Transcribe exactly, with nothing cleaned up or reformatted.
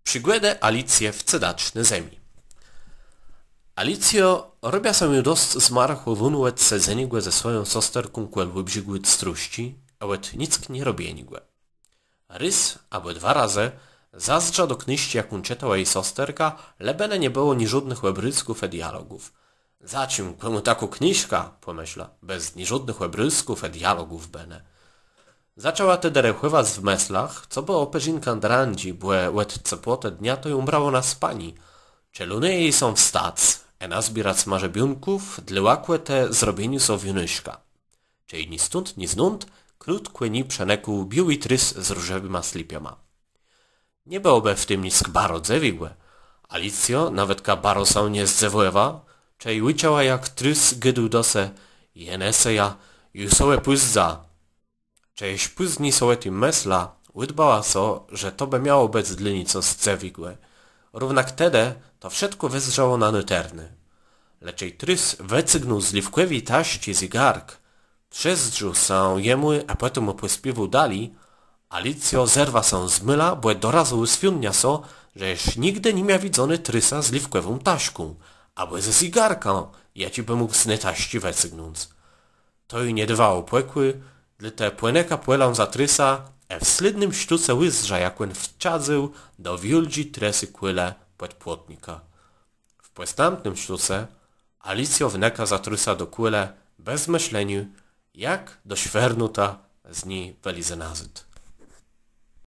Przigòdë Alicje w Cëdaczny Zemi. Alicjô robia sã ju dosc zmarachòwónô òd sedzeniégò ze swòją sosterką kòl òbrzégù strëżczi, a òd nick nie robieniégò. Rôz abò dwa razë zazdrza do knéżczi, jaką czëtała ji sosterka, le bënë nie bëło niżódnëch òbrôzków ë dialogów. Za czim kòmù takô knéżka, pòmësla, bez niżódnëch òbrôzków ë dialogów bënë. Zaczãła tedë rechòwac w mëslach, co bëło përzinkã drãdżi, bò òd cepłotë dnia to jã brało na spanié. Czëlô nie ji sã wstac ë nazbierac marzëbiónków dlô łakòtë zrobieniô so wiónuszka. Czej ni stąd, ni znąd, krótkò ni przenëkôł biôłi trus z różowima slépiama. Nie bëło bë w tim nick baro dzëwégò. Alicjô nawetka baro sã nie zdzëwòwa, czej ùczëła, jak trus gôdôł do se: „Jenë, sã jô ju so òpózdzã”. Czej jesz pózni so ò tim mësla, ùdbała so, że to bë miało bëc dlô ni cos dzëwégò. Równak tedë to wszëtkò wëzdrzało na nôtërné. Le czej trus wëcygnął z lëwkòwi taszczi zégark, przëzdrzôł sã jemù, a pòtemù pòspiéwôł dali, Alicjô zerwa sã z môla, bò dorazu ùswiądnia so, że jesz nigdë ni mia widzóné trusa z lëwkòwą taszką abò ze zégarkã, jaczi bë mógł z ny taszczi wëcygnąc. To ji nie dôwało pòkù, dlôte pònëka pòlã za trusa, ë w slédnym sztóce ùzdrza, jak òn wczadzył do wiôldżi trësy kùlë pòd płotnikã. W pòstãpnym sztóce Alicjô wnëka za trusa do kùlë, bez mësleniô, jak do szwernóta z ni wëlezë nazôd.